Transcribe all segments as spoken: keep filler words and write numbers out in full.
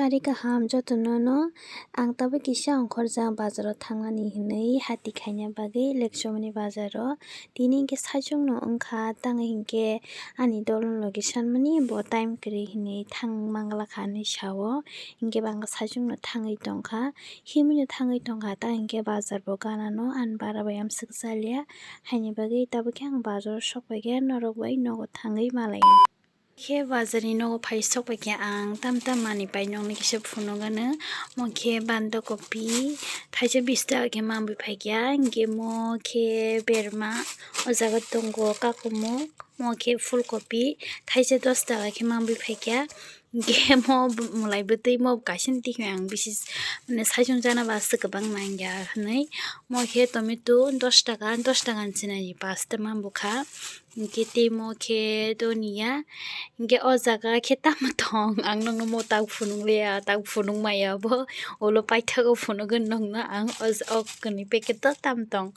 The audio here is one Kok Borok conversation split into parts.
Sari kaham jotono no, ang tabuk kisa ongkhorjak bazaro thangnani hinwi hati khaina bagwi Lekchomani bazaro. Tini hinkhe saichung no wngkha, tang hinkhe ani dol no logi sanmani bo time kwrwi hinwi thang manglakha hinwi sao. Hinkhe bangkha saichung no thangwi tongkha, himwi no thangwi tongkha, tang hinkhe bazar bo gana no ani bara bai amswk chalia. Haini bagwi tabuk khe ang bazaro sok paikha, norok bai nogo thangwi malai. Khe bazarni nogo phai sok paikha ang tam tam manwi pai nokni kisa phunukgano. Mo khe banda kopi thaisa bish taka khe manwi phaikha, hinkhe mo khe berma o jaga tongo kakumuk, mo khe phul kopi thaisa dos taka khe manwi phaikha. Hinkhe mo mwlai bwtwi mo kaisa twi ang bisi mane saichung jana ba aswk kwbang nangya hinwi. Mo khe tomato dos taka, dos taka ni sinai pasta manbukha. Hinkhe tei mo khe doniya. Hinkhe o jaga khe tamo tong? Ang nokno mo tak phunuk liya, tak phunuk maya bo. Ulo paithago phunukgwi nokno ang o, o kwnwi packet o tamo tong?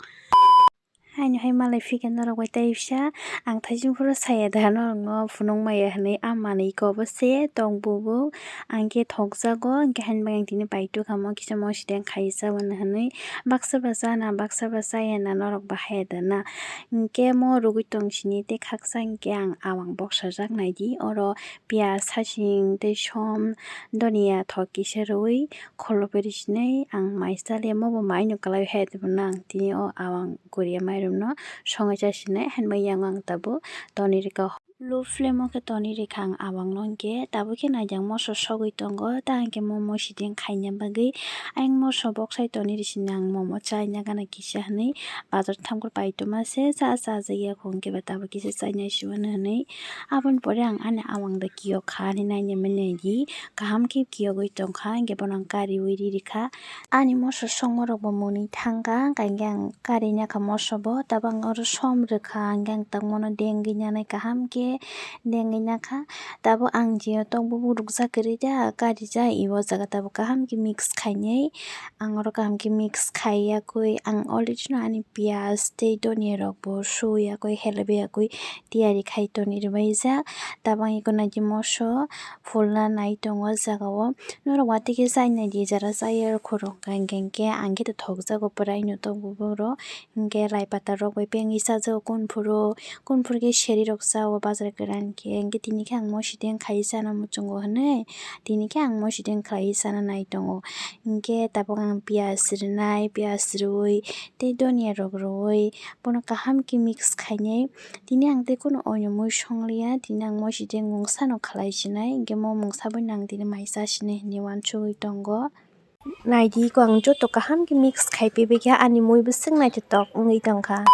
Haino hai malai phikha norok bai tei bisa. Ang thaising phuru saya da norokno phunuk maya hinwi, a manwi kobo se tong bubu. Ang khe thokjago, hinkhe haino bai ang tini pai tukha mo kisa mo sideng khaisa wano hinwi. Baksa ba chana, baksa ba chaya na norok bahai da na. Hinkhe mo rwgwi tong sini tei khaksa hinkhe ang awang boksajak naidi. Oro piyaj, hasing tei som, doniya thok kisa rwui kholoperi sinai ang mai chaliya, mobo mai no kwlai hai tongmano ang tini o awang guriya mairum no songwi chasinai, haino yang ang tabuk toni rwkha. Low flame o khe toni rwkha ang awang no, hinkhe tabuk khe naijak moso sogwi tongo, ta hinkhe momo sideng khaina bagwi. Ayang moso boksai toni rwsini ang momo chaina gana kisa hinwi bazar thamkhe paitoma se cha chajakya kho, hinkhe ba tabuk kisa chainai se mano hinwi. Aboni pore ang ani awang da kiyok kha hinwi naina manya di, kaham khe kiyogwi tongkha, hinkhe bono ang kariui ri rikha. Ani moso songma rokbo mwnwi thangkha, hinkhe ang kari nakha moso bo, tabuk ang oro som rwkha, hinkhe ang tangmano dengwi nanai kaham khe dengwi nakha. Tabuk ang je tok bubu rukjak kwrwi da, karijak, ibo jaga tabuk kaham khe mix khainai. Ang oro kaham khe mix khaiyakwi, ang already no ani piyaj tei doniya rokbo suyakwi, helebiyakwi tiyari khai toni rwbaijak. Tabuk ang eko naidi moso phulna nai tongo o jaga o. Norok watwi khe chai naidi, jara chaya khorok hwnkha, hinkhe ang khe thokjago pura ino tok bubu rok. Hinkhe lai pata rok bai pengwi chajago kunphuru. Kunphuru khe seri rok chao bazar kwran khe, hinkhe tini khe ang mosideng khai chana muchungo hinwi, tini khe ang mosideng khlaiwi chana nai tongo. Hinkhe tabuk ang piyaj rwnai, piyaj rwui tei doniya rok rwui bono kaham khe mix khainai. Tini ang tei kunu oino mui songliya, tini ang mosideng mungsa no khlai sinai, hinkhe mo mungsa bai no ang tini mai cha sinai hinwi uansugwi tongo. Naidi ko ang joto kaham khe mix khai pibikha, ani mui bwswk naithotok wngwi tongkha.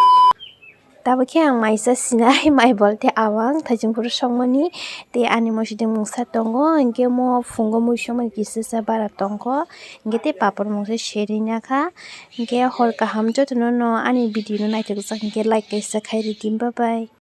Tabuk khe ang mai cha sinai, mai bolte awang thaising phuru songmani, tei ani mosideng mungsa tongo, hinkhe mo phungo mui songmani kisa sa bara tongkho, hinkhe tei papor mungsa seri nakha, hinkhe hor kaham jotono no ani video no naithokjak hinkhe like kaisa khairidi, bye bye.